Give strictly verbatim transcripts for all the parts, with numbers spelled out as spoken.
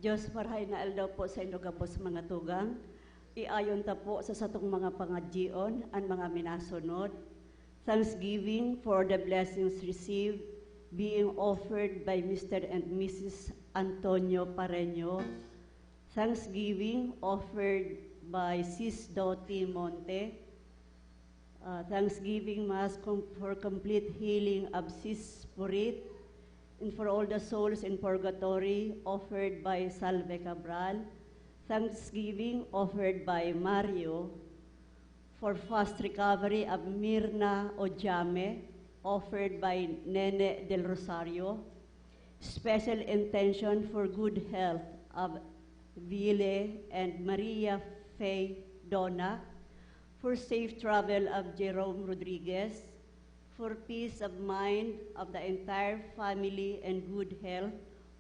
Diyos, marahay na aldaw po sa inyo gabos, mga tugang. Iayon ta po sa satong mga pangadyion an mga minasunod. Thanksgiving for the blessings received being offered by Mister and Missus Antonio Pareño. Thanksgiving offered by Sis Doti Monte. Uh, Thanksgiving Mass com- for complete healing of Sis Purit and for all the souls in purgatory, offered by Salve Cabral. Thanksgiving offered by Mario for fast recovery of Mirna Ojame, offered by Nene Del Rosario. Special intention for good health of Vile and Maria Faye Dona, for safe travel of Jerome Rodriguez, for peace of mind of the entire family and good health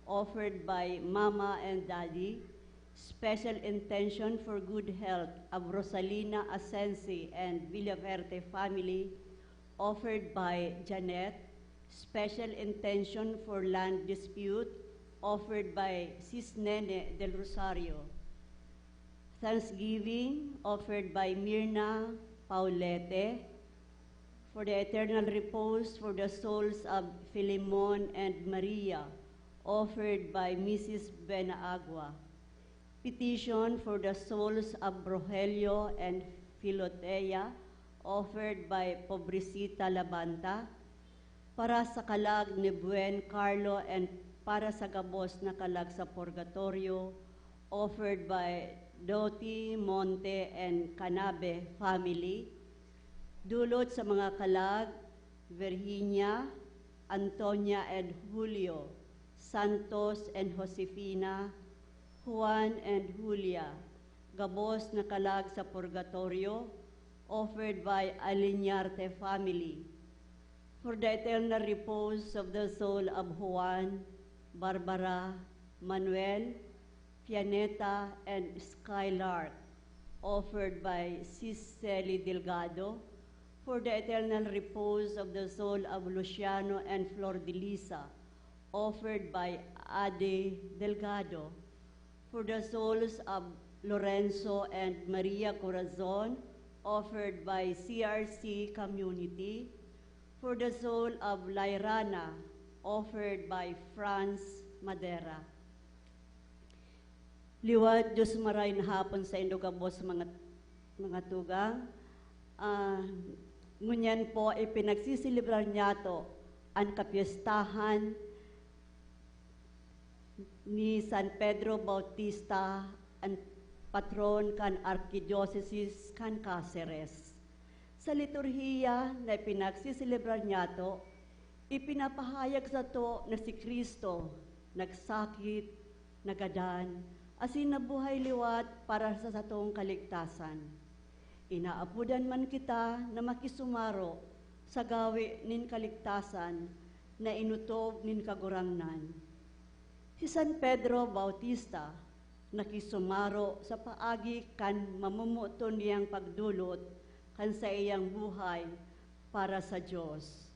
offered by Mama and Daddy, special intention for good health of Rosalina Asensi and Villaverde family offered by Janet, special intention for land dispute offered by Sis Nene Del Rosario, thanksgiving offered by Mirna Paulete, for the eternal repose for the souls of Filemon and Maria, offered by Missus Benaagua. Petition for the souls of Rogelio and Filotea, offered by Pobrecita Labanta. Para sa kalag ni Buen Carlo and para sa gabos na kalag sa purgatorio, offered by Doti Monte and Canabe family. Dulot sa mga kalag, Virginia, Antonia and Julio, Santos and Josefina, Juan and Julia, gabos na kalag sa purgatorio, offered by Aliñarte family. For the eternal repose of the soul of Juan, Barbara, Manuel, Pianeta, and Skylark, offered by Sis Celi Delgado. For the eternal repose of the soul of Luciano and Flor de Lisa, offered by Ade Delgado. For the souls of Lorenzo and Maria Corazon, offered by C R C Community. For the soul of Lairana, offered by Franz Madera. Liwat, Diyos, maray na hapon sa indo gabos, mga, mga tugang. Ah, ngunyan po, ipinagsiselebrar niyato an kapyestahan ni San Pedro Bautista, an patron kan Arkidiosesis kan Caceres. Sa liturhiya na ipinagsiselebrar niyato, ipinapahayag sato na si Cristo nagsakit, nagadan, asin nabuhay liwat para sa satong kaligtasan. Inaapodan man kita na makisumaro sa gawe nin kaligtasan na inotob nin Kagurangnan. Si San Pedro Bautista nakisumaro sa paagi kan mamomoton niyang pagdolot kan saiyang buhay para sa Dios.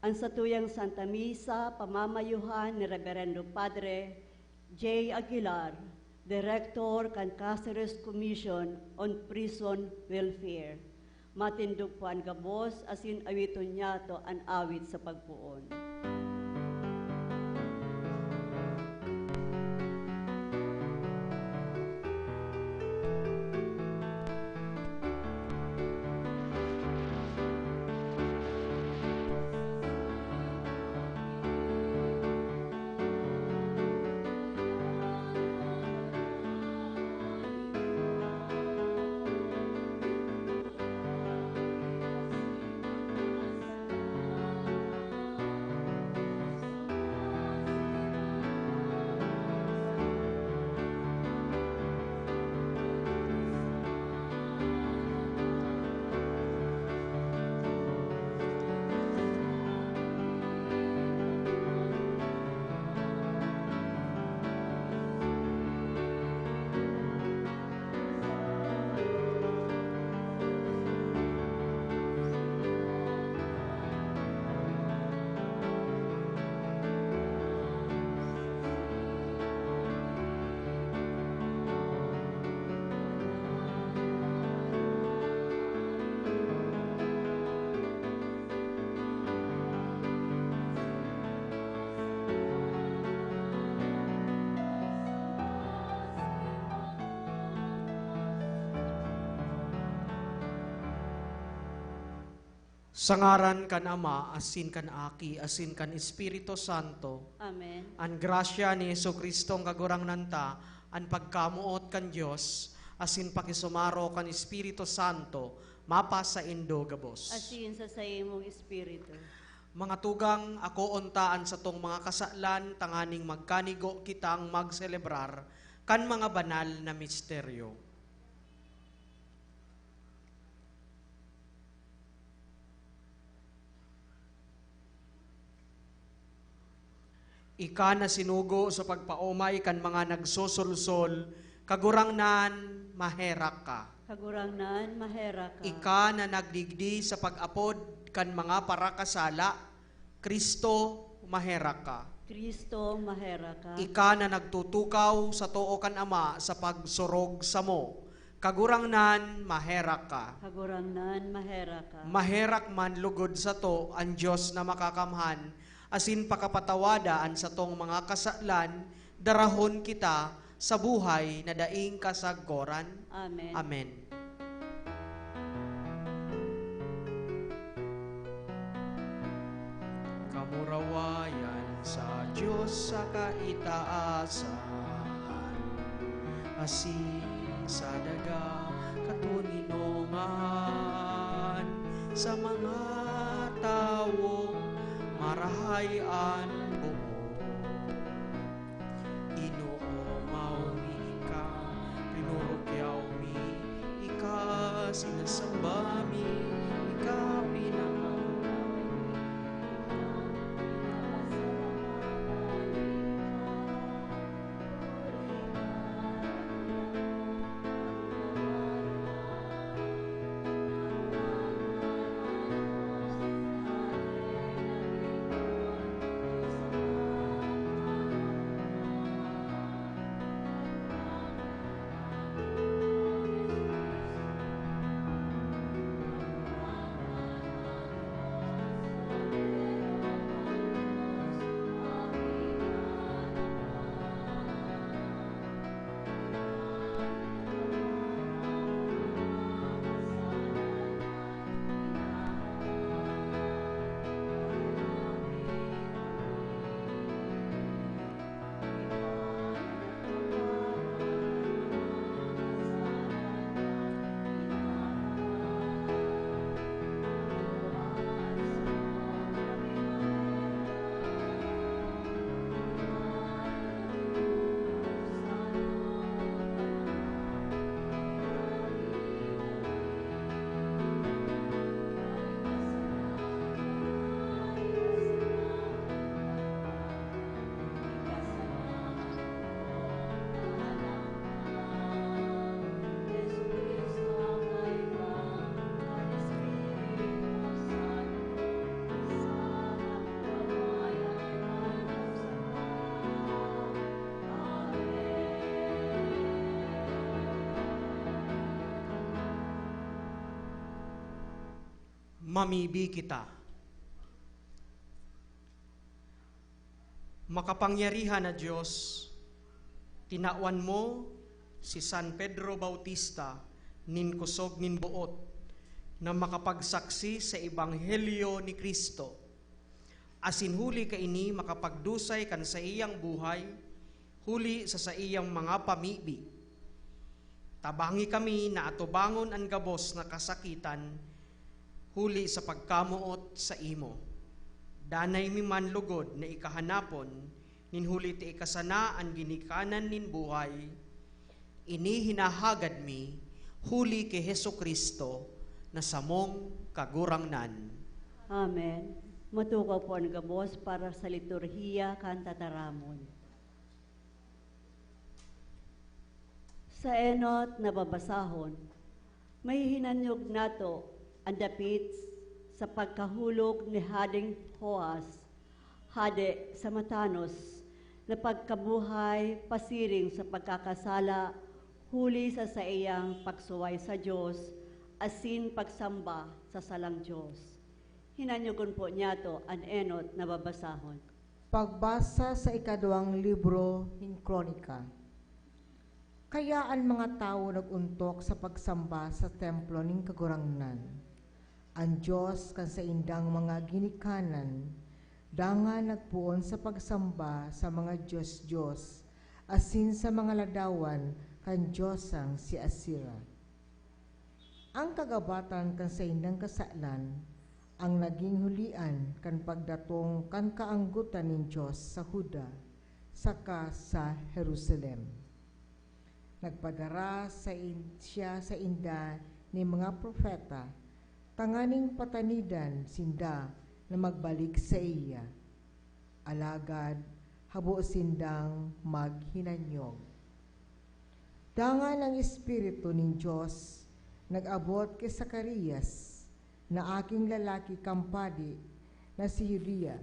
An satuyang Santa Misa, pamamayohan ni Reberendo Padre J. Aguilar, Direktor kan Caceres Commission on Prison Welfare. Matindog po an gabos, asin awiton niyato an awit sa pagpoon. Sa ngaran kan Ama, asin kan Aki, asin kan Espiritu Santo. Amen. An grasya ni Jesu-Cristong Kagurangnan ta, an pagkamoot kan Dios, asin pakisumaro kan Espiritu Santo, mapasaindo gabos. Asin sa saimong espiritu. Mga tugang, akoon ta an satong mga kasalan tanganing magkanigo kitang magselebrar kan mga banal na misteryo. Ika na sinugo sa pagpaomay kan mga nagsosolsol, Kagurangnan, maherak ka. Kagurangnan, maherak ka. Ika na nagdigdi sa pag-apod kan mga parakasala, Cristo, maherak ka. Cristo, maherak ka. Ika na nagtutukaw sa too kan Ama sa pagsurog samo, Kagurangnan, maherak ka. Kagurangnan, maherak ka. Maherak man lugod sato an Dios na Makakamhan, asin pakapatawada an satong mga kasalan, darahon kita sa buhay na daing kasagkoran. Amen. Amen. Kamurawayan sa Dios sa kaitaasan, asin sa daga katoninongan, sa mga tawong marahay an buot. Inoomaw mi ika, rinurukyaw mi ika, sinasamba mi ika, pinaka- Mamibi kita. Makapangyarihan na Dios, tinawan mo si San Pedro Bautista nin kosog nin boot na makapagsaksi sa ebanghelyo ni Cristo, asin huli kaini makapagdusay kan saiyang buhay huli sa saiyang mga pamibi. Tabangi kami na atubangon an gabos na kasakitan huli sa pagkamoot saimo. Danay mi man lugod na ikahanapon nin huli ta ikasana an ginikanan nin buhay. Ini hinahagad mi huli ki Jesu-Cristo na samong Kagurangnan. Amen. Matukaw po an gabos para sa liturhiya kan tataramon. Sa enot na babasahon, mahihinanyog nato an dapit sa pagkahulog ni Hadeng Joas, hade sa matanos, na pagkabuhay pasiring sa pagkakasala huli sa saiyang pagsuway sa Dios asin pagsamba sa salang Dios. Hinanyogon po niyato an enot na babasahon. Pagbasa sa ikaduwang libro nin Kronika. Kaya an mga tawo nag-ontok sa pagsamba sa templo nin Kagurangnan. an Dios kan saindang mga ginikanan, dangan nagpoon sa pagsamba sa mga dios-dios asin sa mga ladawan kan diosang si Asera. Ang kagabatan kan saindang kasalan ang naging hulian kan pagdatong kan kaanggotan nin Dios sa Juda saka sa Jerusalem. Nagpadara sain-, siya sainda nin mga propeta tanganing patanidan sinda na magbalik saiya. Alagad habo sindang maghinanyog. Dangan ang Espiritu nin Dios nag-abot ki Zacarias, na aking lalaki kan padi na si Jodia.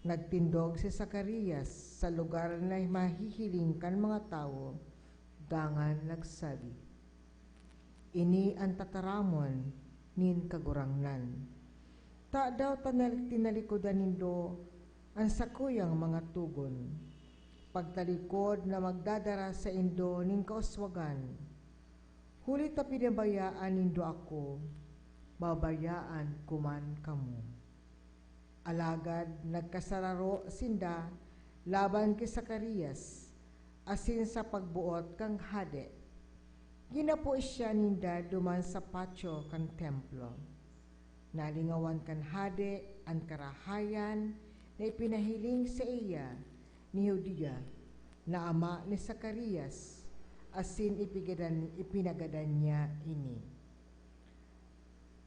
Nagtindog si Zacarias sa lugar na mahihiling kan mga tawo, dangan nagsabi, "Ini an tataramon nin Kagurangnan. Tadaw ta nal-, tinalikodan nindo an sakuyang mga togon, pagtalikod na magdadara saindo nin kauswagan? Huli ta pinabayaan nindo ako, babayaan ko man kamo." Alagad nagkasararo sinda laban ki Zacarias asin sa pagboot kan hade. Ginapo siya ninda duman sa patyo kan Templo. Nalingawan kan hade an karahayan na ipinahiling saiya ni Jodia, na ama ni Zacarias, asin ipigadan-, ipinagadan niya ini.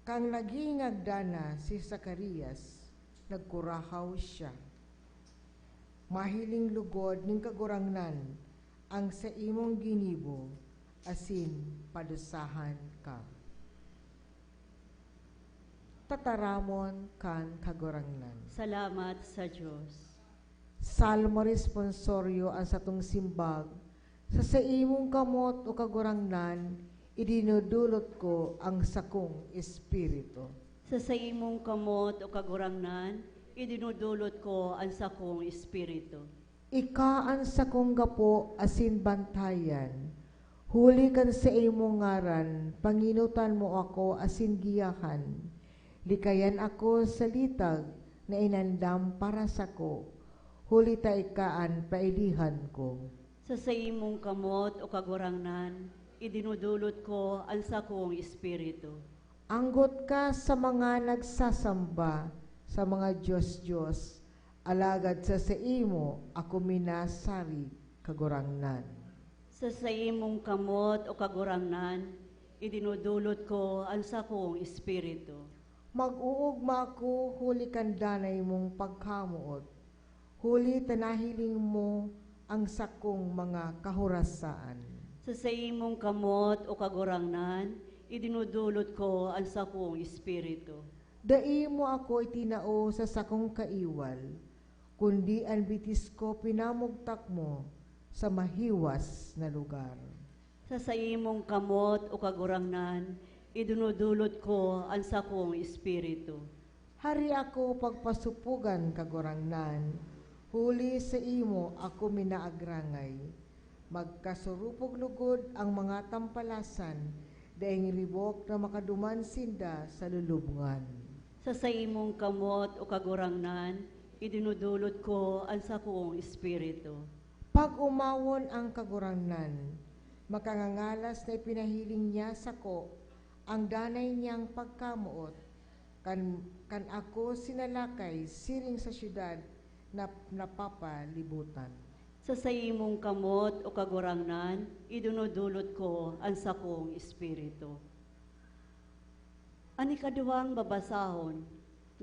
Kan nagingagdan na si Zacarias, nagkurahaw siya, "Mahiling lugod nin Kagurangnan ang saimong ginibo, asin padusahan ka." Tataramon kan Kagurangnan. Salamat sa Dios. Salmo responsorio an satong simbag, "Sa saimong kamot, O Kagurangnan, idinudulot ko ang sakong espiritu." Sa saimong kamot, O Kagurangnan, idinudulot ko an sakong espiritu. Ika an sakong gapo asin bantayan. Huli kan saimong ngaran, pangenotan mo ako asin giyahan. Likayan ako sa litag na inandam para sako, huli ta ika an pailihan ko. Sa saimong kamot, O Kagurangnan, idinudulot ko an sakong espiritu. Anggot ka sa mga nagsasamba sa mga dios-dios, alagad sa saimo ako minasarig, Kagurangnan. Sa saimong kamot, O Kagurangnan, idinudulot ko an sakong espiritu. Mag-oogma ako huli kan danay mong pagkamoot, huli ta nahiling mo ang sakong mga kahorasaan. Sa saimong kamot, O Kagurangnan, idinudulot ko an sakong espiritu. Dai mo ako itinao sa sakong kaiwal, kundi an bitis ko pinamugtak mo sa mahiwas na lugar. Sa saimong kamot, O Kagurangnan, idinudulot ko an sakong espiritu. Hari ako pagpasupogan, Kagurangnan, huli saimo ako minaagrangay. Magkasurupog lugod ang mga tampalasan, daing ribok na makaduman sinda sa lulubngan. Sa saimong kamot, O Kagurangnan, idinudulot ko an sakong espiritu. Pag-omawon an Kagurangnan, makangangalas na ipinahiling niya sako ang danay niyang pagkamoot, kan, kan ako sinalakay siring sa syudad na napapalibutan. Sa saimong kamot, O Kagurangnan, idinudulot ko an sakong espiritu. An ikaduwang babasahon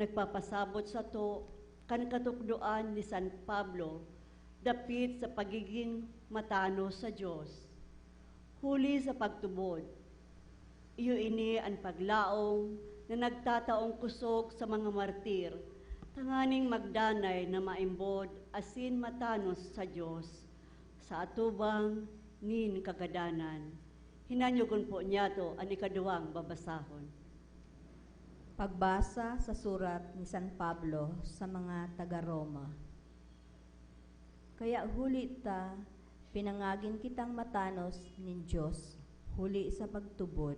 nagpapasabot sato kan katukdoan ni San Pablo dapit sa pagigin matanos sa Dios. Huli sa pagtubod, iyo ini an paglaom na nagtataong kosog sa mga martir tanganing magdanay na maimbod asin matanos sa Dios sa atubang nin kagadanan. Hinanyogon po niyato an ikaduwang babasahon. Pagbasa sa surat ni San Pablo sa mga taga Roma. Kaya huli ta, pinangagin kitang matanos nin Dios huli sa pagtubod,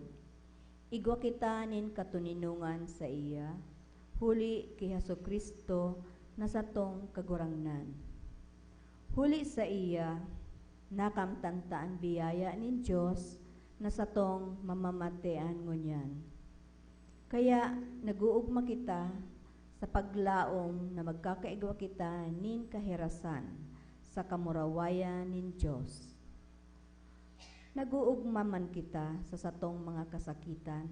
Igwa kita nin katoninongan saiya, huli ki Jesu-Cristo na satong Kagurangnan. Huli saiya, nakamtan ta an biyaya nin Dios na satong mamamatean ngunyan. Kaya nag-oogma kita sa paglaom na magkakaigwa kita nin kahirasan sa kamurawayan nin Dios. Nag-oogma man kita sa satong mga kasakitan,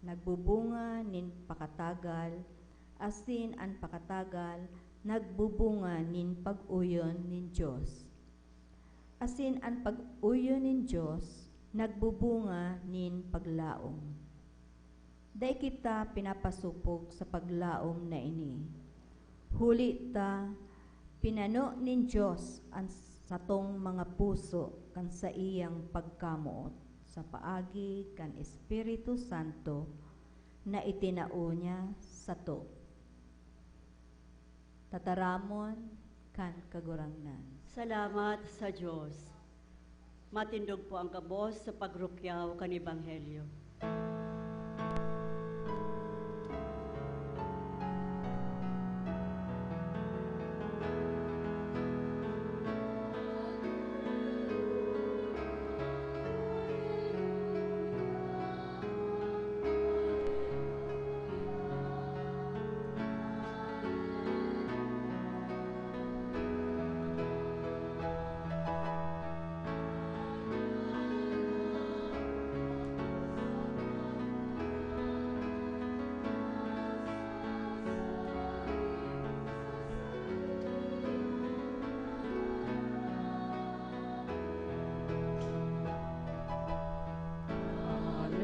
nagbubunga nin pakatagal, asin an pakatagal nagbubunga nin pag-oyon nin Dios. Asin an pag-oyon nin Dios nagbubunga nin paglaom. Dai kita pinapasopog sa paglaom na ini. Huli ta, pinano nin Dios an satong mga puso kan saiyang pagkamoot sa paagi kan Espiritu Santo na itinao niya sato. Tataramon kan Kagurangnan. Salamat sa Dios. Matindog po ang gabos sa pagrukyaw kan Ebanghelyo.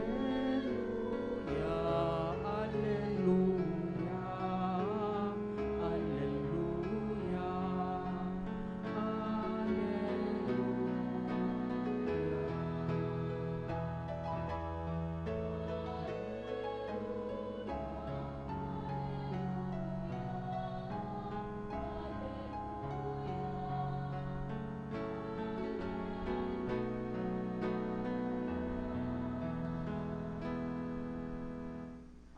Aleluya, aleluya, aleluya, aleluya.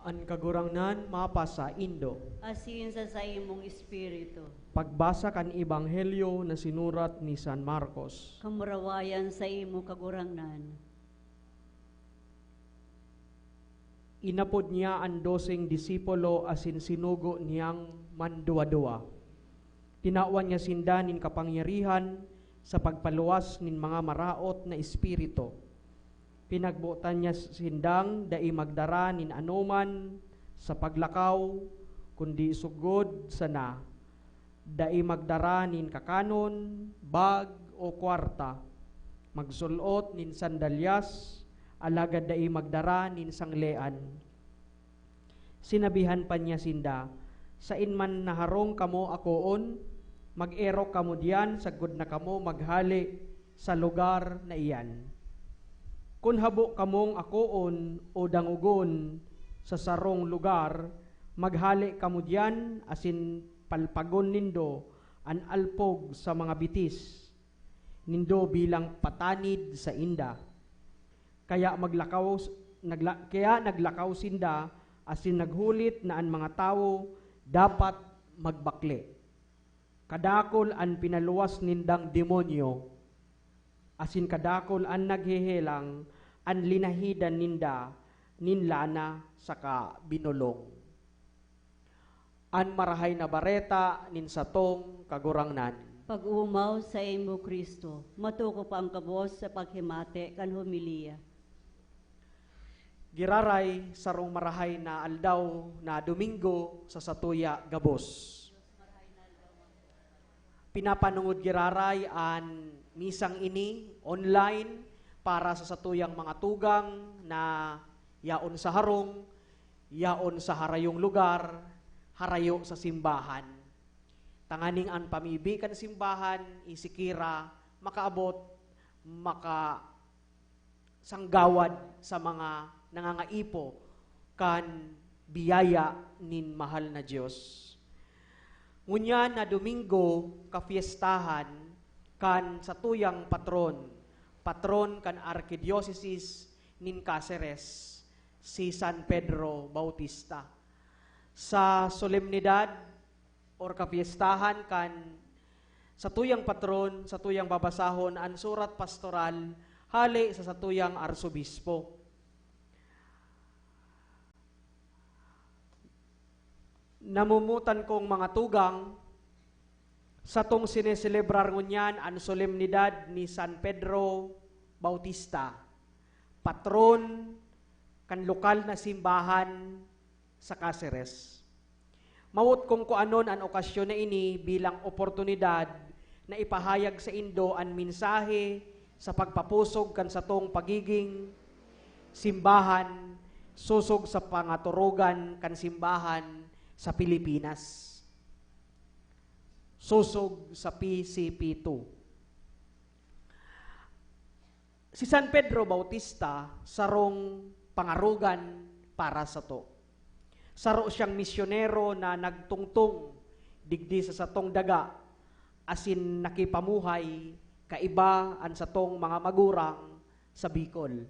An Kagurangnan mapasaindo. Asin sa saimong espiritu. Pagbasa kan Ebanghelyo na sinurat ni San Marcos. Kamurawayan saimo, Kagurangnan. Inapod niya an doseng disipulo asin sinugo niyang manduwa-duwa. Tinawan niya sinda nin kapangyarihan sa pagpaluwas nin mga maraot na espiritu. Pinagbotan niya sindang dai magdara nin anoman sa paglakaw, kundi sugod sana, dai magdara nin kakanon, bag, o kwarta. Magsul-ot nin sandalyas, alagad dai magdara nin sanglean. Sinabihan pa niya sinda, "Saen man na harong kamo akoon, mag-erok kamo diyan sagkod na kamo maghale sa lugar na iyan. Kun habo kamong akoon o dangogon sa sarong lugar, maghale kamo diyan asin palpagon nindo an alpog sa mga bitis nindo bilang patanid sainda." Kaya maglakaw, nagla-, kaya naglakaw sinda asin naghulit na an mga tawo dapat magbakle. Kadakul an pinaluwas nindang demonyo, asin kadakul an naghehelang an linahidan ninda nin lana saka binolong. An Marahay na Bareta nin satong Kagurangnan. Pag-omaw saimo, Cristo. Matukop ang gabos sa paghimati kan homilya. Giraray, sarong marahay na aldaw na Domingo sa satuya gabos. Pinapanongod giraray an misang ini online para sa satuyang mga tugang na yaon sa harong, yaon sa harayong lugar, harayo sa simbahan. Tanganing an pamibi kan simbahan, isikira, makaabot, maka-, sanggawad sa mga nangangaipo kan biyaya nin mahal na Dios. Ngunyan na Domingo, kafiestahan kan satuyang patron, patron kan Arkidiosesis nin Caceres, si San Pedro Bautista. Sa solemnidad or kapiestahan kan satuyang patron, satuyang babasahon an surat pastoral hale sa satuyang arsobispo. Namumutan kong mga tugang, satong sineselebrar ngunyan an solemnidad ni San Pedro Bautista, patron kan lokal na simbahan sa Caceres. Mawot kong kuanon an okasyon na ini bilang oportunidad na ipahayag saindo an mensahe sa pagpapusog kan satong pagiging simbahan sosog sa pangaturogan kan simbahan sa Pilipinas. Sosog sa P C P two. Si San Pedro Bautista sarong pangarogan para sato. Saro siyang misyonero na nagtungtong digdi sa satong daga asin nakipamuhay kaiba an satong mga magurang sa Bicol.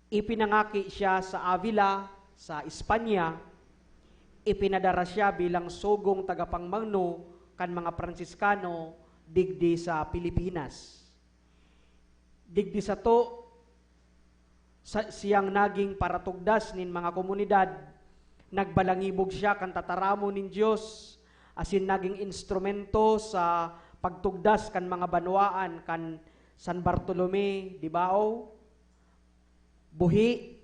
Ipinangaki siya sa Avila, sa Espanya. Ipinadara siya bilang sugong tagapangmangno kan mga Pransiskano digdi sa Pilipinas. Digdi sato, sa, siyang naging paratugdas nin mga komunidad. Nagbalangibog siya kan tataramon nin Dios, asin naging instrumento sa pagtugdas kan mga banwaan kan San Bartolome de Bao, Buhi,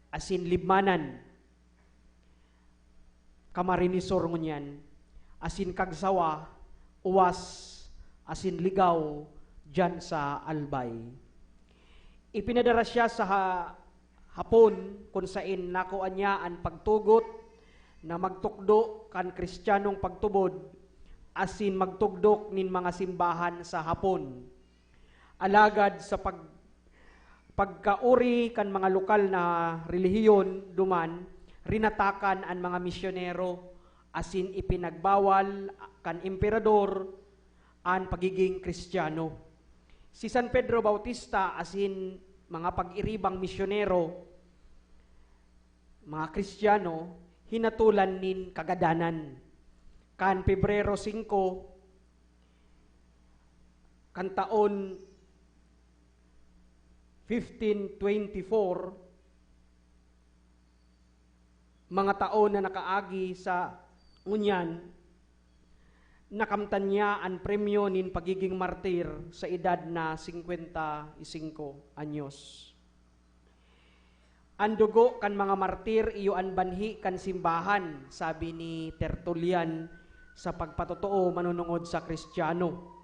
asin Libmanan. Camarinesor ngunyan, asin Cagsawa, Uwas, asin Ligao, diyan sa Albay. Ipinadara siya sa Ha-, Hapon, kun saen nakua niya an pagtugot na magtukdo kan Kristiyanong pagtubod asin magtugdok nin mga simbahan sa Hapon. Alagad sa pag-, pagkaori kan mga lokal na relihiyon duman, rinatakan an mga misyonero asin ipinagbawal kan emperador an pagiging Kristiyano. Si San Pedro Bautista asin mga pag-iribang misyonero, mga Kristiyano, hinatolan nin kagadanan. Kan Pebrero singko, kan taon fifteen twenty-four, mga taon na nakaagi sa ngunyan, nakamtan niya an premyo nin pagiging martir sa edad na singkwenta y singko anyos. "An dugo kan mga martir iyo an banhi kan simbahan," sabi ni Tertullian sa pagpatotoo manunungod sa Kristiyano.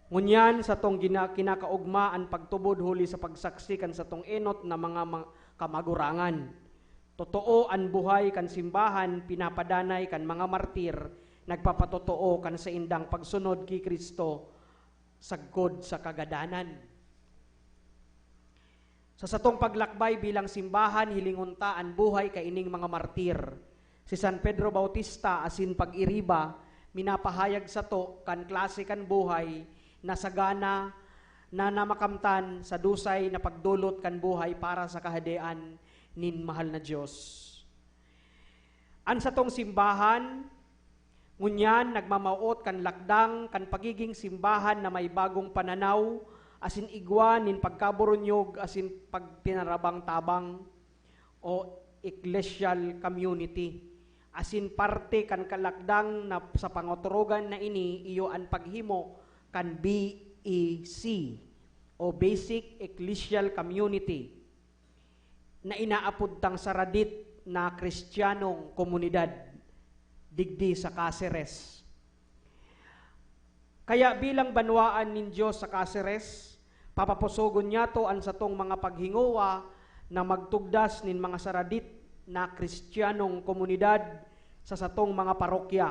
Ngunyan, satong gina-, kinakaogma an pagtubod huli sa pagsaksi kan satong enot na mga ma-, kamagurangan. Totoo, an buhay kan simbahan pinapadanay kan mga martir, nagpapatotoo kan saindang pagsunod ki Cristo sagkod sa kagadanan. Sa satong paglakbay bilang simbahan, hilingon ta an buhay kaining mga martir. Si San Pedro Bautista asin pag-iriba, minapahayag sato kan klase kan buhay na sagana na namakamtan sa dusay na pagdolot kan buhay para sa Kahadean nin mahal na Dios. An satong simbahan ngunyan nagmamawot kan lakdang kan pagiging simbahan na may bagong pananaw asin igwa nin pagkaburunyog asin pagtinarabang-tabang o ecclesial community. Asin parte kan kalakdang na sa pangaturogan na ini iyo an paghimo kan B E C o Basic Ecclesial Community na inaapod tang saradit na Kristiyanong komunidad digdi sa Caceres. Kaya bilang banwaan nin Dios sa Caceres, papapusogon niyato an satong mga paghingowa na magtugdas nin mga saradit na Kristiyanong komunidad sa satong mga parokya.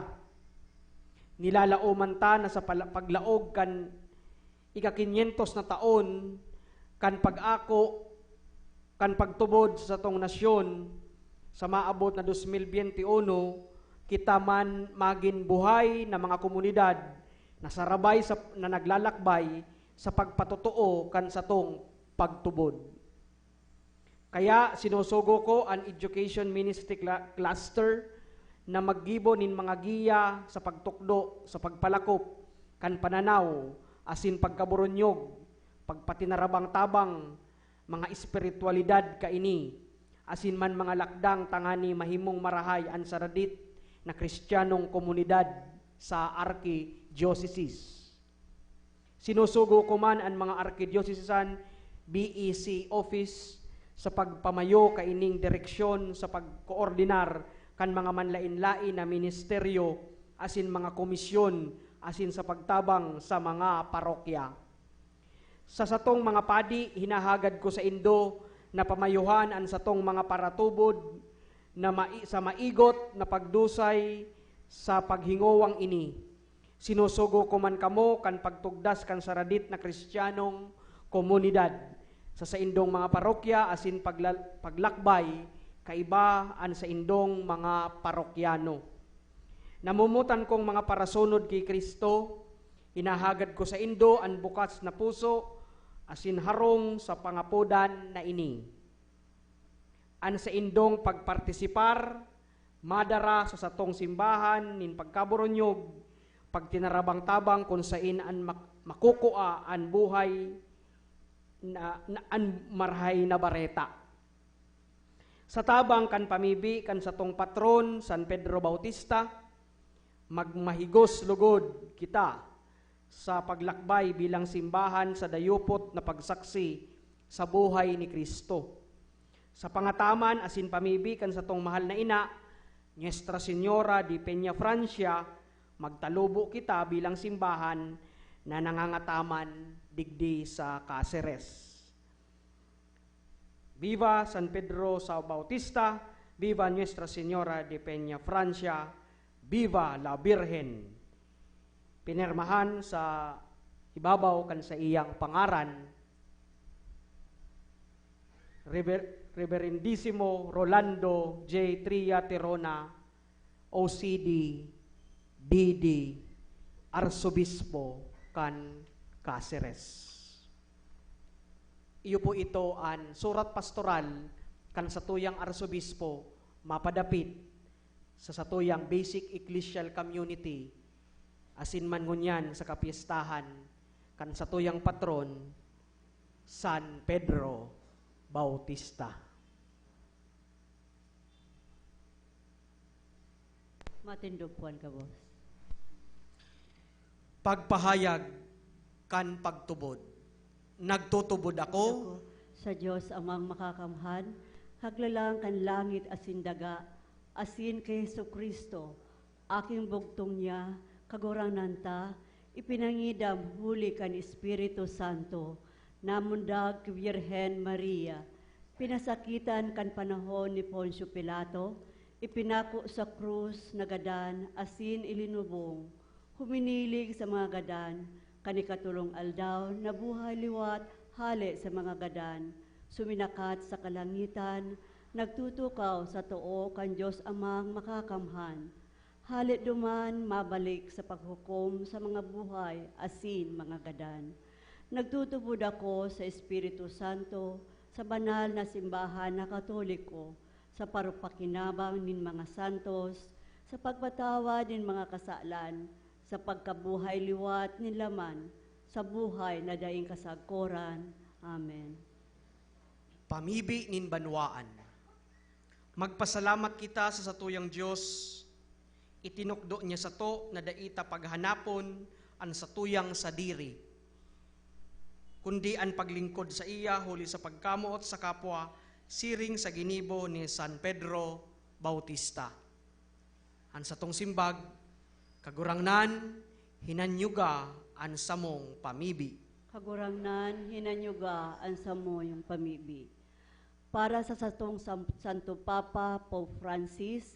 Nilalaoman ta na sa pala-, paglaog kan ika-kinyentos na taon kan pag-ako kan pagtubod sa satong nasyon, sa maabot na dos mil bente uno, kita man magin buhay na mga komunidad na sarabay sa, na naglalakbay sa pagpatotoo kan satong pagtubod. Kaya sinusugo ko an Education Ministry Cla-, Cluster na maggibo nin mga giya sa pagtukdo, sa pagpalakop kan pananaw asin pagkaburunyog, pagpatinarabang-tabang, mga espiritualidad kaini, asin man mga lakdang tangani mahimong marahay an saradit na Kristiyanong komunidad sa arkidiocesis. Sinusugo ko man an mga arkidiocesan B E C office sa pagpamayo kaining direksyon sa pagkoordinar kan mga manlaen-laen na ministeryo asin mga komisyon asin sa pagtabang sa mga parokya. Sa satong mga padi, hinahagad ko saindo na pamayuhan an satong mga paratubod na mai-, sa maigot na pagdusay sa paghingowang ini. Sinusugo ko man kamo kan pagtugdas kan saradit na Kristiyanong komunidad sa saindong mga parokya asin pagla-, paglakbay kaiba an saindong mga parokyano. Namomotan kong mga parasunod ki Cristo, hinahagad ko saindo an bukas na puso asin harong sa pangapodan na ini. An saindong pagpartisipar madara sa satong simbahan nin pagkaburunyog, pagtinarabang-tabang kun saen an mak-, makukua an buhay na, na an Marahay na Bareta. Sa tabang kan pamibi kan satong patron, San Pedro Bautista, magmahigos lugod kita sa paglakbay bilang simbahan sa dayupot na pagsaksi sa buhay ni Cristo. Sa pangataman asin pamibi kan satong mahal na ina, Nuestra Señora de Peña Francia, magtalubo kita bilang simbahan na nangangataman digdi sa Caceres. Viva San Pedro sa Bautista, viva Nuestra Señora de Peña Francia, viva la Virgen. Pinirmahan sa ibabaw kan saiyang pangaran, Rever-, Reverendisimo Rolando J Tria Terona, O C D, D D, Arsobispo kan Caceres. Iyo po ito an surat pastoral kan satuyang arsobispo mapadapit sa satuyang basic ecclesial community, asin man ngunyan sa kapyestahan kan satuyang patron, San Pedro Bautista. Matindog puan ka, boss. Pagpahayag kan pagtubod. Nagtutubod ako. Ako, sa Diyos Amang Makakamhan, Kaglalang kan langit asin daga, asin ki Jesu-Cristo, aking bugtong niya, Kagurangnan ta, ipinangidam huli kan Espiritu Santo, namundag ki Birhen Maria, pinasakitan kan panahon ni Poncio Pilato, ipinako sa krus, nagadan, asin ilinubong. Huminilig sa mga gadan, kan ikatolong aldaw, nabuhay liwat hale sa mga gadan, suminakat sa kalangitan, nagtutukaw sa too kan Dios Amang Makakamhan. Hale duman, mabalik sa paghukom sa mga buhay asin mga gadan. Nagtutubod ako sa Espiritu Santo, sa banal na simbahan na Katoliko, sa parupakinabang nin mga santos, sa pagpatawad nin mga kasalan, sa pagkabuhay liwat nin laman, sa buhay na daing kasagkoran. Amen. Pamibi nin banwaan. Magpasalamat kita sa satuyang Dios. Itinukdo niya sato na dai ta paghanapon an satuyang sadiri, kundi an paglingkod saiya huli sa pagkamoot sa kapwa, siring sa ginibo ni San Pedro Bautista. An satong simbag, Kagurangnan, hinanyuga an samong pamibi. Kagurangnan, hinanyuga an samong pamibi. Para sa satong San-, Santo Papa, Pope Francis,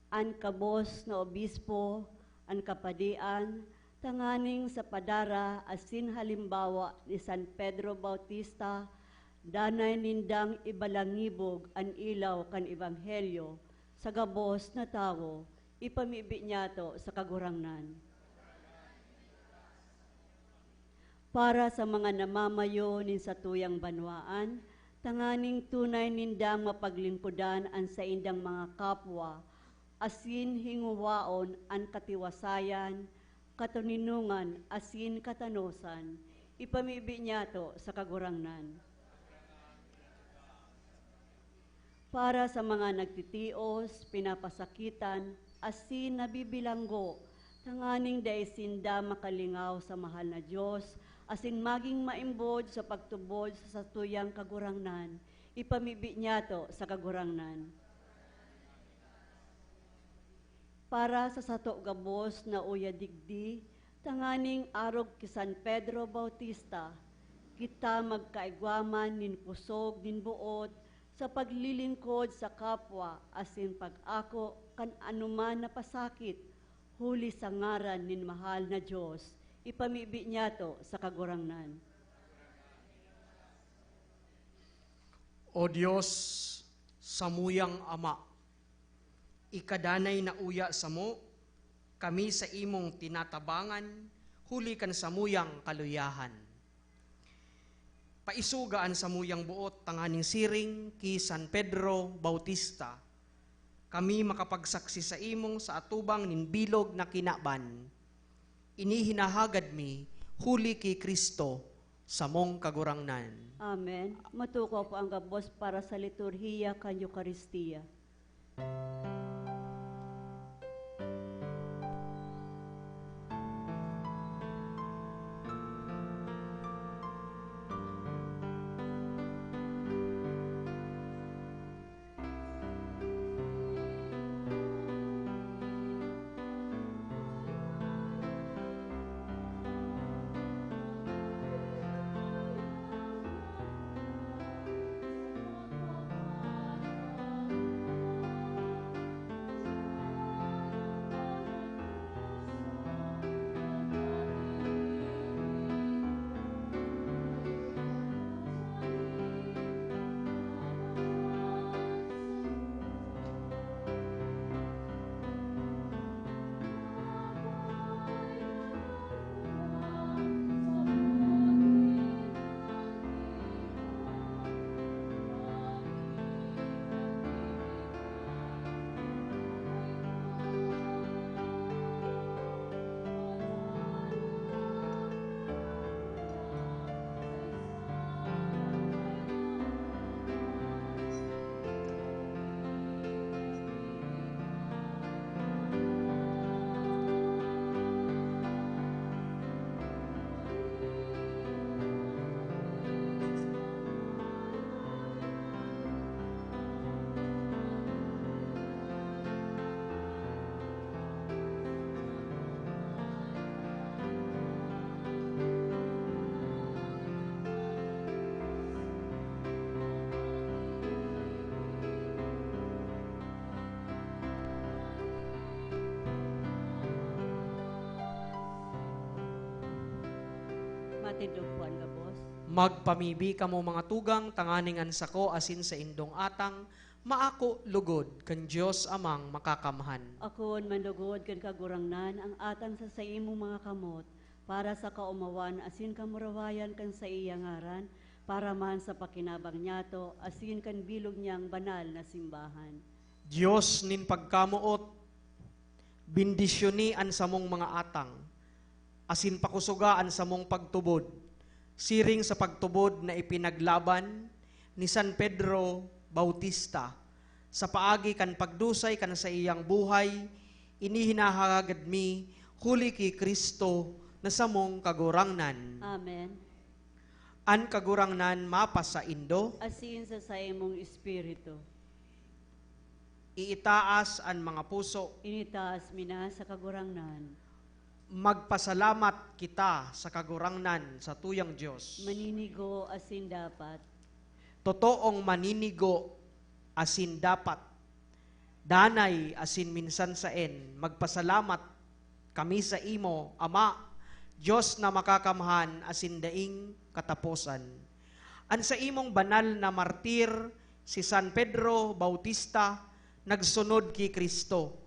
an kabos na obispo, an kapadian, tanganing sa padara asin halimbawa ni San Pedro Bautista, danay nindang ibalangibog an ilaw kan ebanghelyo sa gabos na tawo, ipamibi niyato sa Kagurangnan. Para sa mga namamayo nin satuyang banwaan, Tanganing tunay nindang mapaglingkodan an saindang mga kapwa, asin hingowaon an katiwasayan, katoninongan, asin katanosan, ipamibi niyato sa Kagurangnan. Para sa mga nagtitios, pinapasakitan, asin nabibilanggo, tanganing dai sinda makalingaw sa mahal na Dios, asin magin maimbod sa pagtubod sa satuyang Kagurangnan, ipamibi niyato sa Kagurangnan. Para sa sato gabos na uya digdi, tanganing arog ki San Pedro Bautista, kita magkaigwa man nin kusog nin boot sa paglilingkod sa kapwa asin pag-ako kan anoman na pasakit, huli sa ngaran nin mahal na Dios, ipamibi niyato sa Kagurangnan. O Dios, samuyang Ama, ika danay na uya samo, kami sa imong tinatabangan huli kan samuyang kaluyahan. Paisuga an samuyang boot tanganing siring ki San Pedro Bautista, kami makapagsaksi saimo sa atubang nin bilog na kinaban. Ini hinahagad mi huli ki Cristo, samong Kagurangnan. Amen. Matukaw po ang gabos para sa liturhiya kan Eukaristia. Matindog po an gabos. Magpamibi kamo, mga tugang, tanganing an sako asin saindong atang maako lugod kan Dios Amang Makakamhan. Akoon man lugod kan Kagurangnan ang atang sa saimong mga kamot, para sa kaomawan asin kamurawayan kan saiya ngaran, para man sa pakinabang niyato asin kan bilog niyang banal na simbahan. Dios nin pagkamoot, bendisyoni an samong mga atang, asin pakusoga an samong pagtubod, siring sa pagtubod na ipinaglaban ni San Pedro Bautista. Sa paagi kan pagdusay kan saiyang buhay, ini hinahagad mi huli ki Cristo na samong Kagurangnan. Amen. An Kagurangnan mapasaindo. Asin sa saimong espiritu. Iitaas an mga puso. Initaas mi na sa Kagurangnan. Magpasalamat kita sa Kagurangnan, satuyang Dios. Maninigo asin dapat. Totoong maninigo asin dapat. Danay asin minsan saen, magpasalamat kami saimo, Ama, Dios na makakamhan asin daing kataposan. An saimong banal na martir, si San Pedro Bautista, nagsunod ki Cristo.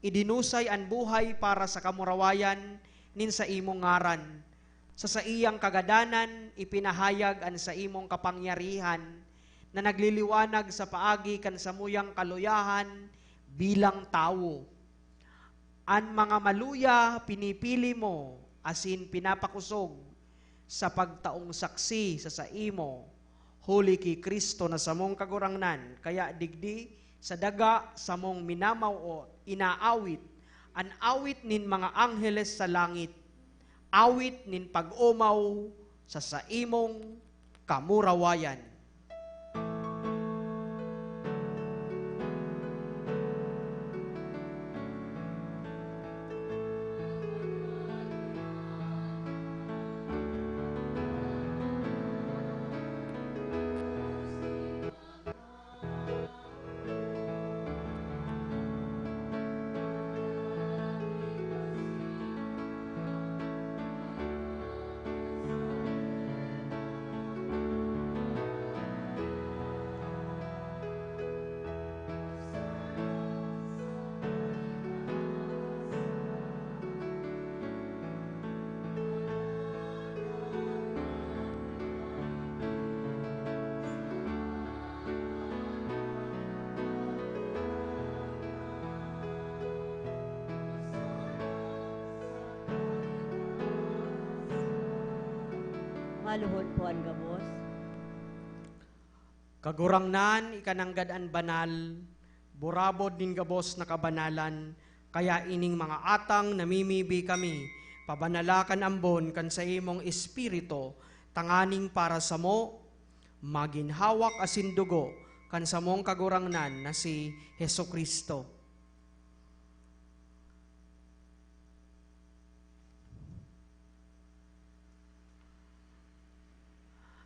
Idinusay an buhay para sa kamurawayan nin saimong ngaran. Sa saiyang kagadanan, ipinahayag an saimong kapangyarihan na nagliliwanag sa paagi kan samuyang kaluyahan bilang tawo. An mga maluya pinipili mo asin pinapakosog sa pagtaong saksi sa saimo, huli ki Cristo na samong Kagurangnan. Kaya digdi, sa daga samong minamawot, inaawit an awit nin mga angheles sa langit, awit nin pag-omaw sa saimong kamurawayan. Maluhod po an gabos. Kagurangnan, ika nanggad an banal, burabod nin gabos na kabanalan, kaya ining mga atang namimibi kami, pabanala kan ambon kan saimong Espiritu, tanganing para samo, magin hawak asin dugo kan samong Kagurangnan na si Jesu-Cristo.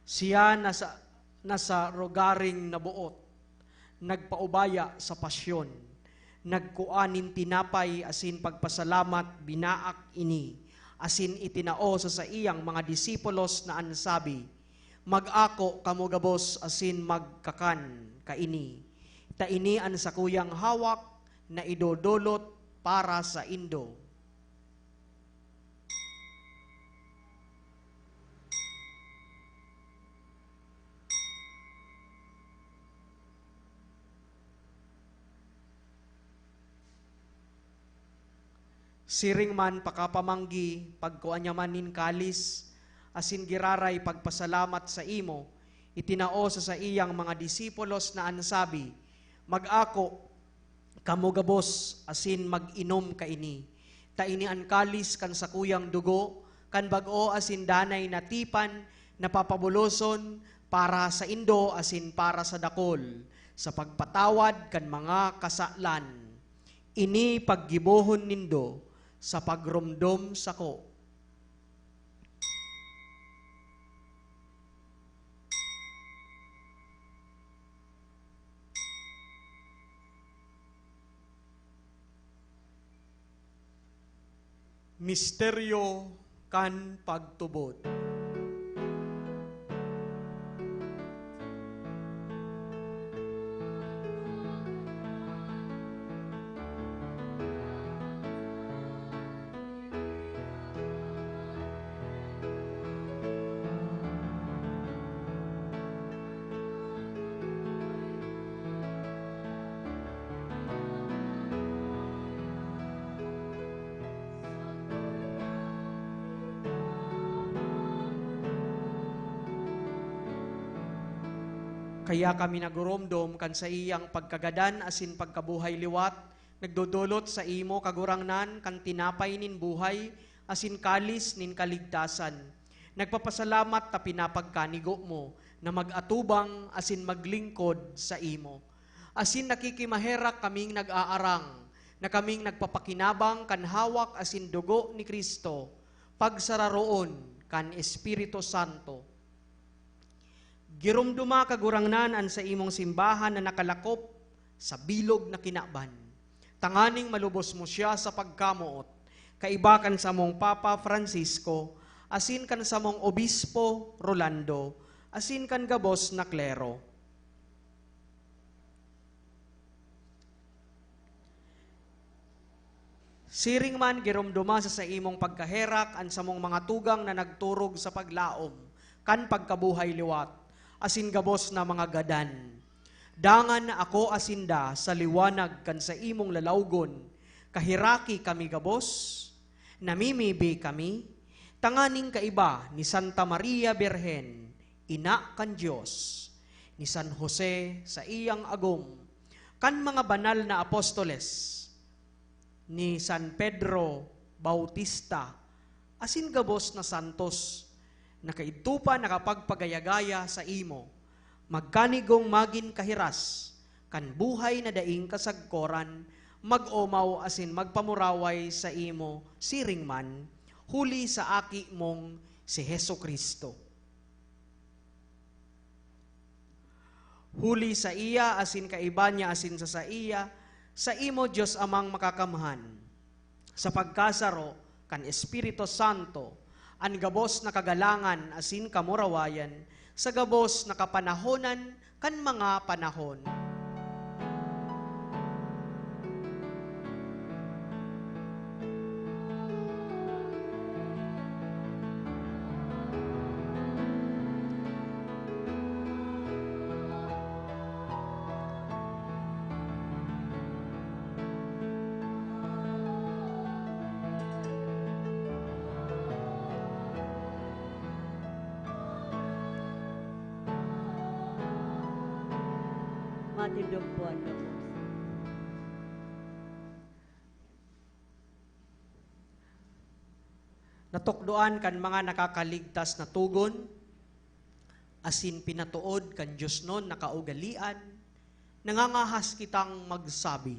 Siya nasa, nasa rogaring naboot, nagpaubaya sa pasyon, nagkua nin tinapay asin pagpasalamat, binaak ini, asin itinao sa saiyang mga disipulos na an sabi, "Mag-ako kamo gabos asin magkakan kaini, ta ini an sakuyang hawak na idodolot para saindo." Siring man pakapamanggi, pagkua niya man nin kalis, asin giraray pagpasalamat saimo, itinao sa saiyang mga disipulos na an sabi, "Mag-ako kamo gabos asin mag-inom kaini, ta ini an kalis kan sakuyang dugo kan bag-o asin danay na tipan na papabuloson para saindo asin para sa dakol sa pagpatawad kan mga kasalan. Ini paggibohon nindo sa pagromdom sako." Misteryo kan pagtubod. Kaya kami naguromdom kan saiyang pagkagadan asin pagkabuhay liwat, nagdodolot saimo, Kagurangnan, kan tinapay nin buhay asin kalis nin kaligtasan. Nagpapasalamat ta pinapagkanigo mo na mag-atubang asin maglingkod saimo. Asin nakikimaherak kaming nag-aarang na kaming nagpapakinabang kan hawak asin dugo ni Cristo, pagsararoon kan Espiritu Santo. Giromdoma, Kagurangnan, an saimong simbahan na nakalakop sa bilog na kinaban, tanganing malubos mo siya sa pagkamoot, kaiba kan samong Papa Francisco, asin kan samong Obispo Rolando, asin kan gabos na klero. Siring man, giromdoma sa saimong pagkaherak an samong mga tugang na nagturog sa paglaom kan pagkabuhay liwat, asin gabos na mga gadan. Dangan akoa sinda sa liwanag kan saimong lalawgon. Kaheraki kami gabos, namimibi kami, tanganing kaiba ni Santa Maria Birhen, ina kan Dios, ni San Jose sa iyang agom, kan mga banal na apostoles, ni San Pedro Bautista, asin gabos na santos na kaidto pa nakapagpagaya-gaya saimo, magkanigong magin kahiras kan buhay na daing kasagkoran, mag-omaw asin magpamuraway saimo siring man, huli sa Aki mong si Jesu-Cristo. Huli saiya asin kaiba niya asin sa saiya, saimo, Dios Amang Makakamhan, sa pagkasaro kan Espiritu Santo, an gabos na kagalangan asin kamurawayan sa gabos na kapanahonan kan mga panahon. Matindog po ang loob. Natukdoan kan mga nakakaligtas na togon, asin pinatood kan diosnon na kaugalean, nangangahas kitang magsabi.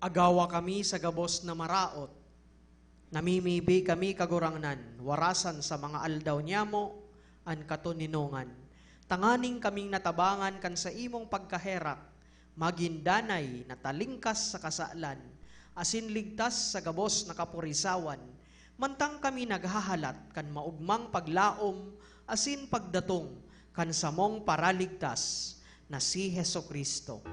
Agawa kami sa gabos na maraot. Namimibi kami, Kagurangnan, warasan sa mga aldaw niyamo an katoninongan, tanganing kaming natabangan kan saimong pagkaherak, magin danay na talingkas sa kasalan, asin ligtas sa gabos na kapurisawan, mantang kami naghahalat kan maogmang paglaom asin pagdatong kan samong Paraligtas, na si Jesu-Cristo.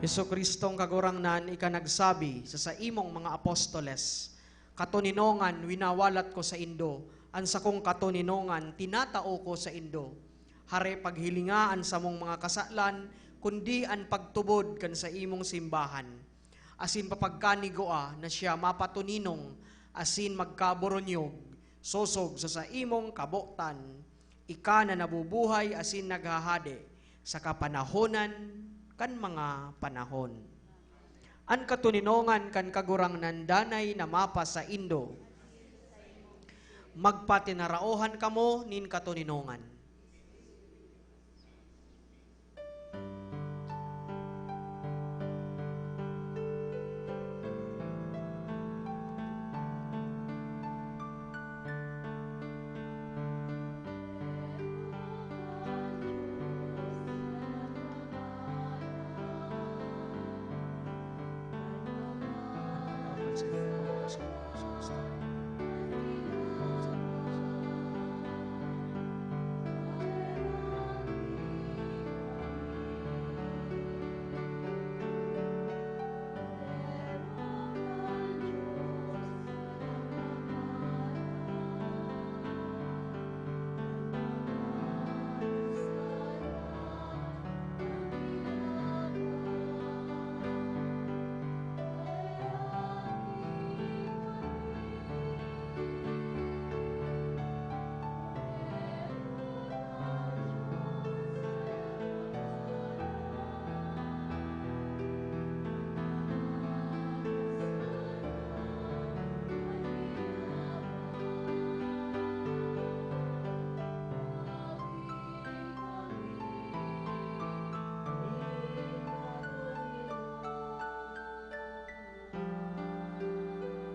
Jesu-Cristong Kagurangnan, ika nagsabi sa saimong mga apostoles, "Katoninongan winawalat ko saindo, an sakong katoninongan tinatao ko saindo." Hare, paghilinga an samong mga kasalan, kundi an pagtubod kan saimong simbahan. Asin papagkanigua na siya mapatoninong asin magkaboronyog, sosog sa saimong kabotan, ika na nabubuhay asin naghahade sa kapanahonan kan mga panahon. An katoninongan kan Kagurangnan danay na mapasaindo. Magpatinaraohan kamo nin katoninongan.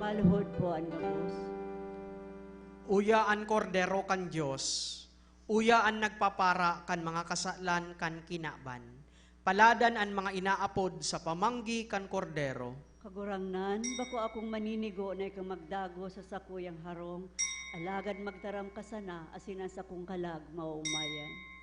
Paluhod po an gabos. Uya an Kordero kan Dios, uya an nagpapara kan mga kasalan kan kinaban. Paladan an mga inaapod sa pamanggi kan Kordero. Kagurangnan, bako akong maninigo na ika magdagos sa sakuyang harong, alagad magtaram ka sana asin an sakong kalag maoomayan.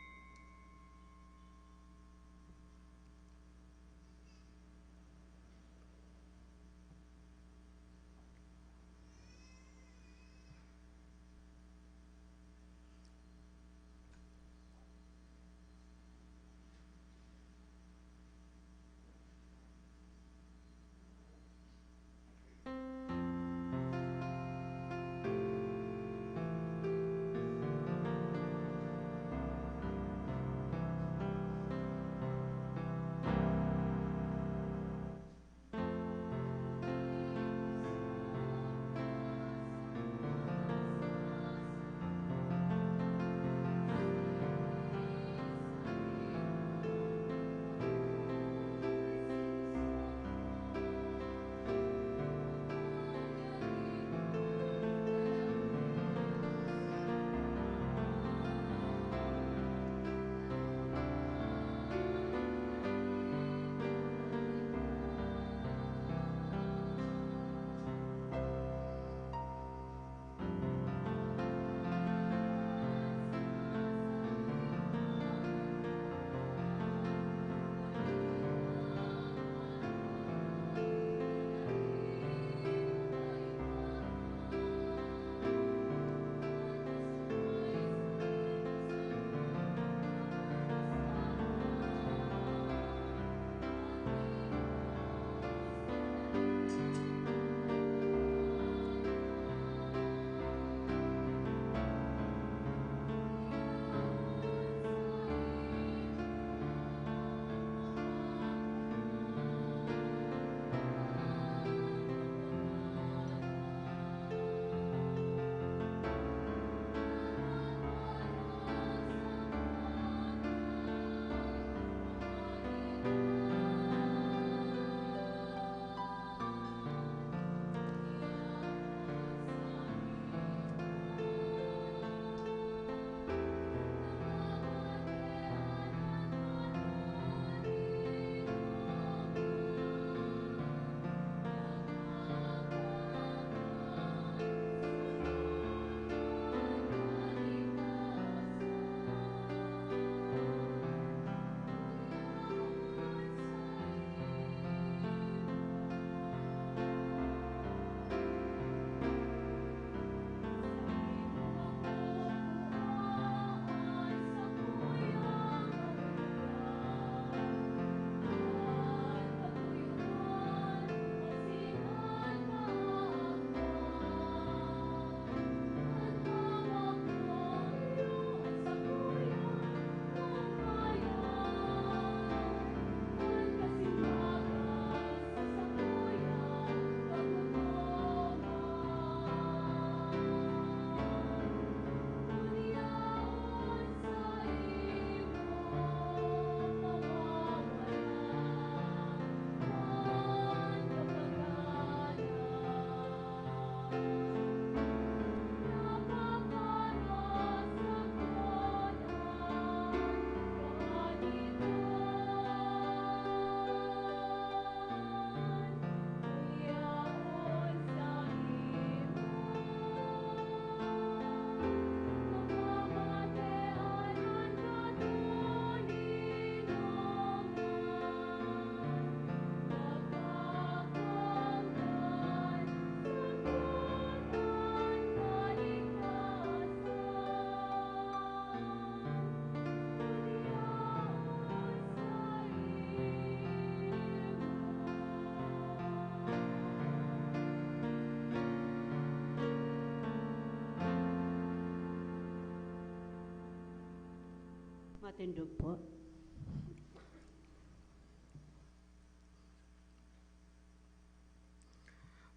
Tindog po.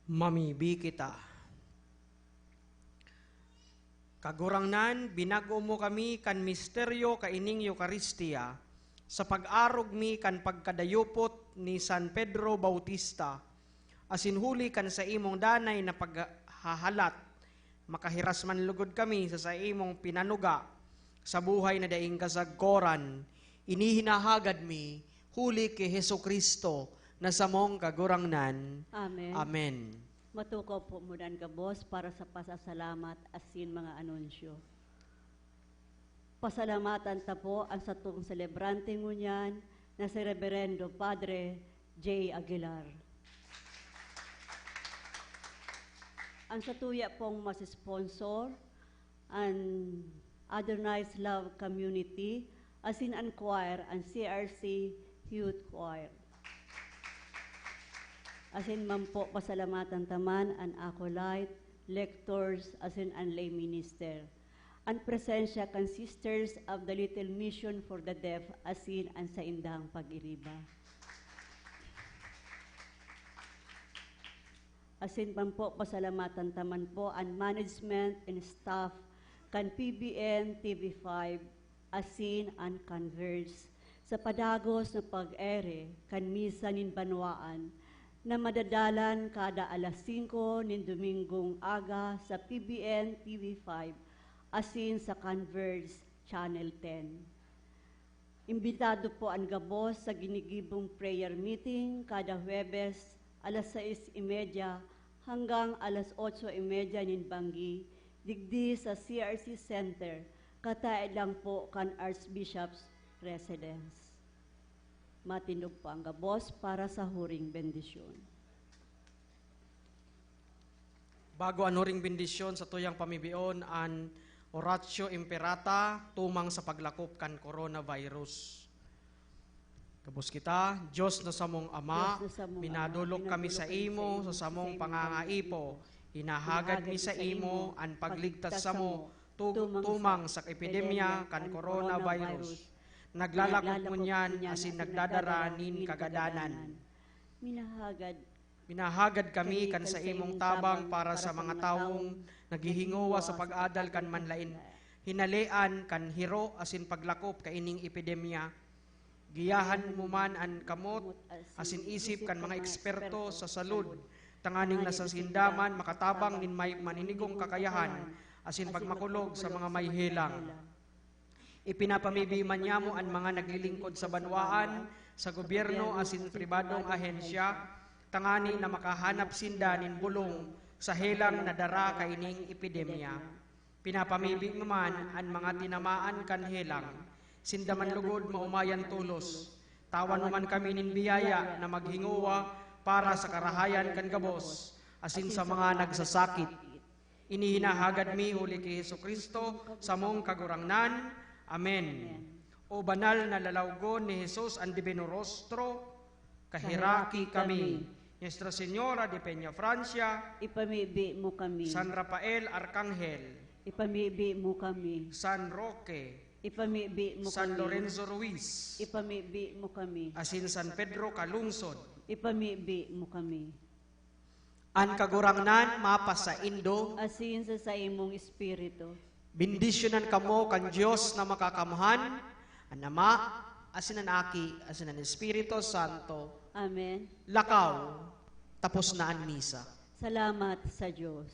Mamibi kita. Kagurangnan, binag-o mo kami kan misteryo kaining Eukaristia, sa pag-arog mi kan pagkadayupot ni San Pedro Bautista, asin huli kan saimong danay na paghahalat, makahiras man lugod kami sa saimong pinanuga sa buhay na daing kasagkoran. Ini hinahagad mi huli ki Jesu-Cristo na samong Kagurangnan. Amen. Amen. Matukaw po mudan gabos para sa pasasalamat asin mga anunsyo. Pasalamatan ta po an satong selebrante ngunyan na si Reberendo Padre J Aguilar. An satuya pong mas sponsor, an Adonai's Love Community, asin an choir, an C R C Youth Choir. Asin man po, pasalamatan ta man an acolyte, lectors, asin an lay minister. An presensya kan Sisters of the Little Mission for the Deaf, asin an saindang pag-iriba. Asin man po, pasalamatan ta man po an management and staff kan P B N T V five, asin an Converge, sa padagos na pag-ere kan misa nin banwaan na madadalan kada alas singko nin Domingong aga sa P B N T V five asin sa Converge Channel ten. Imbitado po an gabos sa ginigibong prayer meeting kada Huwebes, alas sais y media hanggang alas otso y media nin banggi, digdi sa C R C Center, kataed lang po kan Archbishop's Residence. Matindog po an gabos para sa huring bendisyon. Bago an huring bendisyon, satuyang pamibion an Oratio Imperata tumang sa paglakop kan coronavirus. Gabos kita, Dios na samong Ama, Dios na samong Ama, minadolok kami sa imo sa samong pangangaipo. Hinahagad mi sa imo an pagligtas samo tu-, tumang sa epidemya kan coronavirus. Naglalakop ngunyan asin nagdadara nin kagadanan. Minahagad Minahagad kami kan saimong tabang para sa mga tawong naghihingowa sa pag-adal kan manlaen, hinalean kan hiro asin paglakop kaining epidemya. Giyahan mo man an kamot asin isip kan mga eksperto sa salud, tanganing na sa sinda man makatabang nin may maninigong kakayahan asin pagmakulog sa mga may helang. Ipinapamibi man niamo an mga naglilingkod sa banwaan, sa gobyerno asin pribadong ahensya, tangani na makahanap sinda nin bolong sa helang na dara kaining epidemya. Pinapamibi mo man an mga tinamaan kan helang, sinda man lugod maomayan tolos. Tawan mo man kami nin biyaya na maghingowa para sa karahayan kan gabos asin sa mga nagsasakit. Ini hinahagad mi huli ki Jesu-Cristo, samong Kagurangnan. Amen. O banal na lalawgon ni Jesus an Divino Rostro, kaheraki kami. Nuestra Señora de Peñafrancia, ipamibi mo kami. San Rafael Arkanghel, ipamibi mo kami. San Roque, ipamibi mo kami. San Lorenzo Ruiz, ipamibi mo kami. Asin San Pedro Calungsod, ipamibi mo kami. An Kagurangnan mapasaindo. Asin sa saimong espiritu. Bendisyonan kamo kan Dios na Makakamhan, an Ama, asin an Aki, asin an Espiritu Santo. Amen. Lakaw, tapos na an misa. Salamat sa Dios.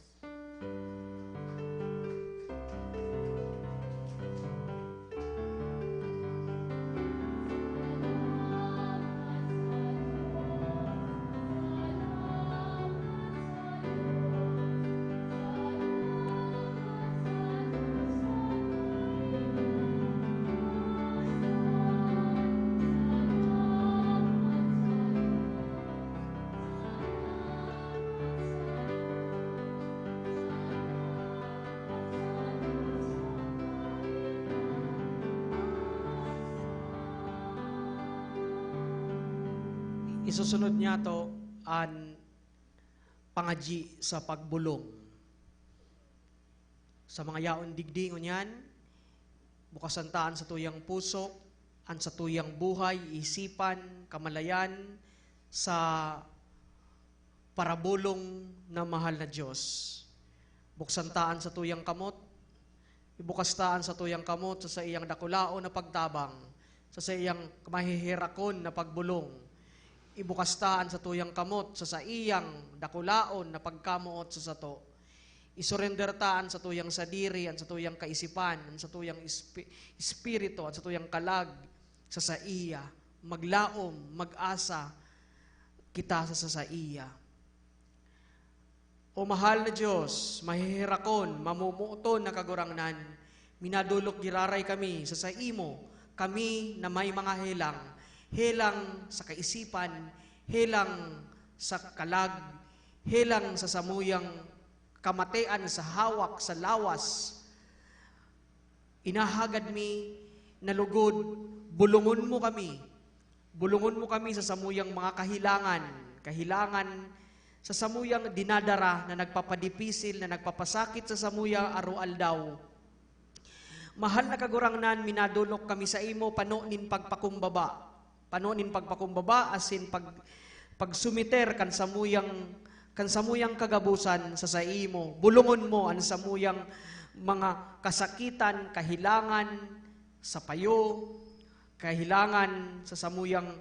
Isusunod niyato an pangadyi sa pagbolong. Sa mga yaon digdi ngunyan, Bukasan ta an satuyang puso, an satuyang buhay, isipan, kamalayan sa parabolong na mahal na Diyos. Buksan ta an satuyang kamot, ibukas ta an satuyang kamot sa saiyang dakulaon na pagtabang, sa saiyang maheherakon na pagbolong. Ibukas ta an satuyang kamot sa saiyang dakulaon na pagkamoot sa sato. Isurrender ta an satuyang sadiri, an satuyang kaisipan, an satuyang espi-, espiritu, an satuyang kalag sa saiya. Maglaom, mag-asa kita sa, sa saiya. O mahal na Diyos, maheherakon, mamomoton na Kagurangnan, minadolok giraray kami sa saimo, kami na may mga helang, helang sa kaisipan, helang sa kalag, helang sa samuyang kamatean sa hawak, sa lawas. Inahagad mi na lugod, bulungon mo kami. Bulungon mo kami sa samuyang mga kahilangan, kahilangan sa samuyang dinadara na nagpapadipisil, na nagpapasakit sa samuyang aroaldaw. Mahal na Kagurangnan, minadolok kami saimo pano nin pagpakumbaba. Pano nin pagpakumbaba asin pag-, pagsumiter kan samuyang, kan samuyang kagabosan sa saimo. Bulungon mo an samuyang mga kasakitan, kahilangan sa payo, kahilangan sa samuyang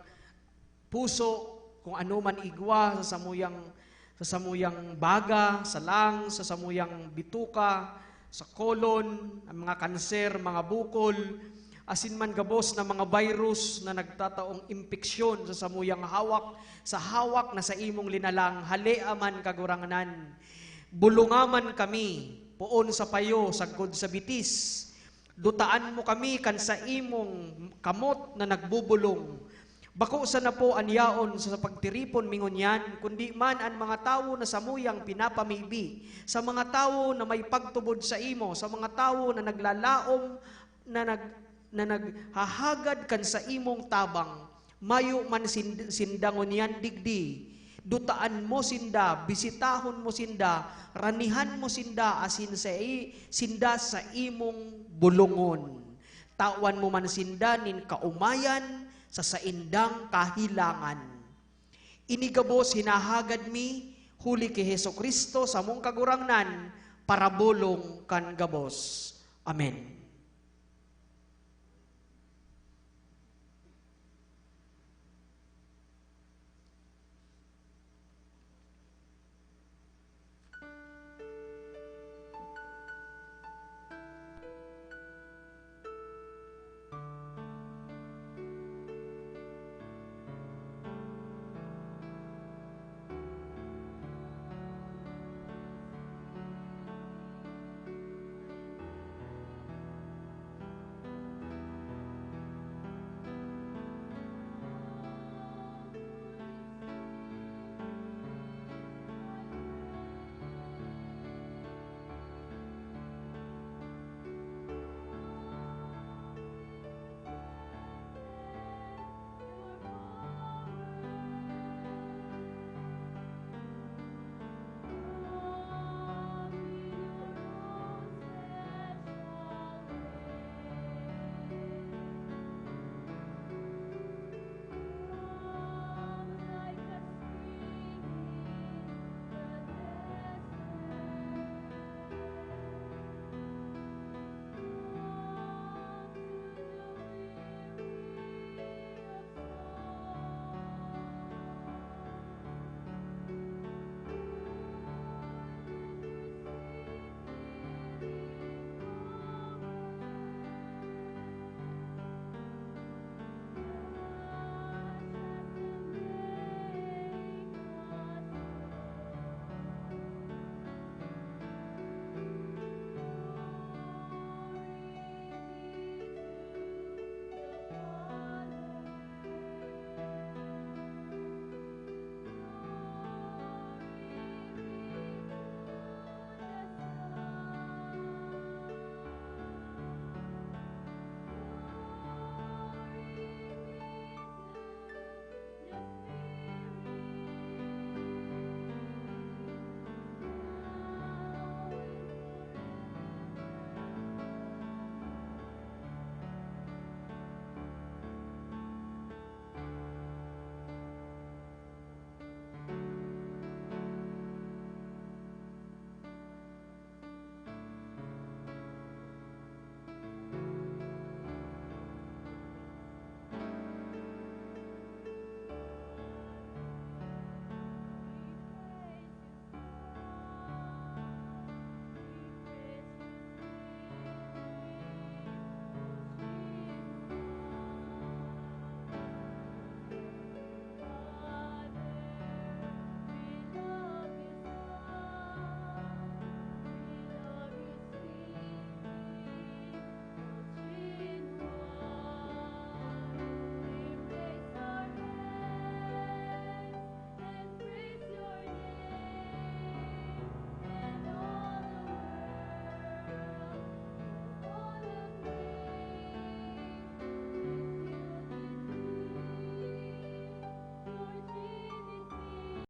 puso, kung ano man igwa sa samuyang, sa samuyang baga, sa lungs, sa samuyang bituka, sa colon, ang mga kanser, mga bukol, asin man gabos na mga virus na nagtataong impeksyon sa samuyang hawak, sa hawak na saimong linalang, halea man, Kagurangnan. Bulunga man kami, poon sa payo, sagkod sa bitis. Dutaan mo kami kan saimong kamot na nagbubulong. Bako sana po an yaon sa pagtiripon mi ngunyan, kundi man an mga tawo na samuyang pinapamibi, sa mga tawo na may pagtubod saimo, sa mga tawo na naglalaom, na nag-, na naghahagad kan saimong tabang. Mayo man sind-, sinda ngunyan digdi, dutaan mo sinda, bisitahon mo sinda, ranihan mo sinda, asin sa i-, sinda sa imong bulongon. Tawan mo man sinda nin kaomayan sa saindang kahilangan. Ini gabos hinahagad mi huli ki Jesu-Cristo, samong Kagurangnan, parabolong kan gabos. Amen.